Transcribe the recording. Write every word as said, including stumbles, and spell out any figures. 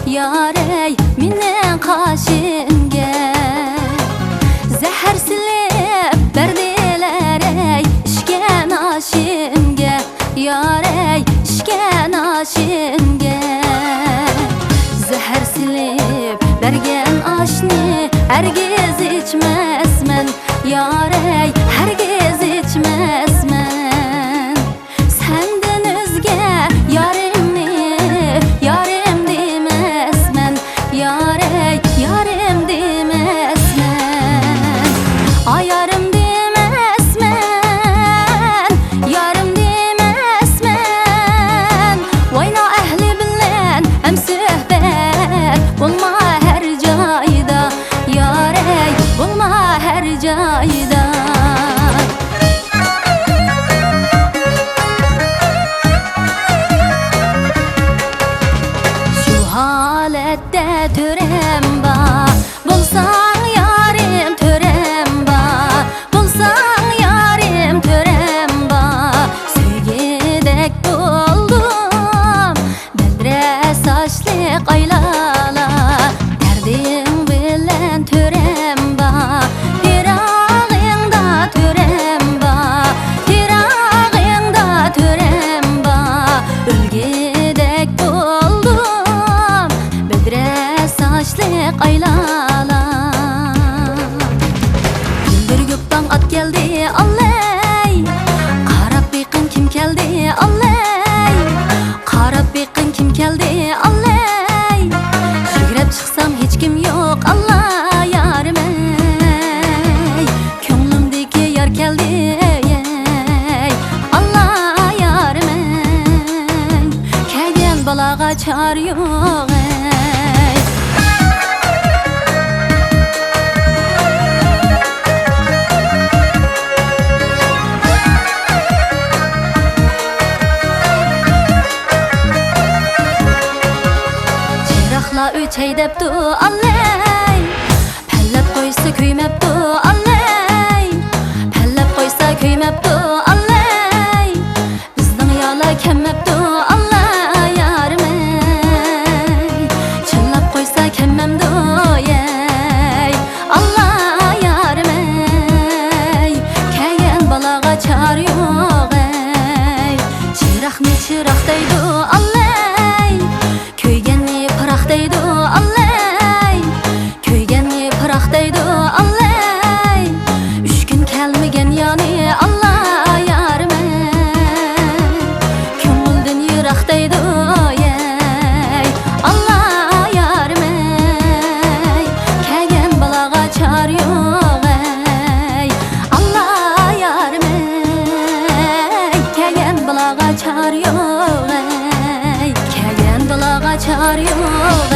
يارەي، مېنىڭ قاشىمگە زەھەر سېلىپ بەردىلەرەي، ئىچكەن ئاشىمگە. يارەي، ئىچكەن ئاشىمگە زەھەر سېلىپ بەرگەن ئاشنى ھەرگىز ئىچمەسمەن. يارەي، ھەرگىز ئىچمەسمەن. سەندىن ئۆزگە يارىمنى يارىم دېمەسمەن. يارەي، يارىم دېمەسمەن. ئايارىم دېمەسمەن. يارىم دېمەسمەن. ۋاي نائەھلى بىلەن ھەمسۆھبەت بولما ھەر جايدا. يارەي، بولما ھەر جايدا. شۇ ھالەتتە تۆرەم بار، بولساڭ يارىم تۆرەم بار، بولساڭ يارىم تۆرەم بار. سۆيگۈدەك بولدۇم بەدرە ساچلىق ئايلالا، دەردىڭ بىلەن تۆرەم بار، پىراغىڭدا تۆرەم بار، پىراغىڭدا تۆرەم بار. ئۆلگۈدەك بولدۇم بەدرە ساچلىق ئايلالا. گۈلدۈرگۈپ تاڭ ئات كەلدى ئاللاي، قاراپ بېقىڭ كىم كەلدى ئاللاي، قاراپ بېقىڭ كىم كەلدى ئاللاي. يۈگرەپ چىقسام ھېچكىم يوق ئاللا يارىم ئەي، كۆڭلۈمدىكى يار كەلدى ئەي، ئاللا يارىم ئەي. كەلگەن بالاغا چارە يوق ئەي. چىراغلار ئۆچەي دەپتۇ ئاللاي، پەللەپ قويسا كۆيمەپتۇ ئاللاي، پەللەپ قويسا كۆيمەپتۇ ئاللاي. بىزنىڭ يارلار كەلمەپتۇ ئاللا يارىم ئەي، چىللاپ قويسا كەلمەمدۇ ئەي، ئاللا يارىم ئەي. كەلگەن بالاغا چارە يوق ئەي، چىراغنى چىراغ دەيدۇ ئاللاي، كۆيگەننى پىراق دەيدۇ ئاللاي، كۆيگەننى پىراق دەيدۇ ئاللاي. ئۈچ كۈن كەلمىگەن يانى ئاللا يارىم ئەي، كۆڭۈلدىن يىراق دەيدۇ ئەي، ئاللا يارىم ئەي. كەلگەن بالاغا چارە يوق ئەي، ئاللا يارىم ئەي. كەلگەن بالاغا چارە يوق ئەي، كەلگەن بالاغا چارە يوق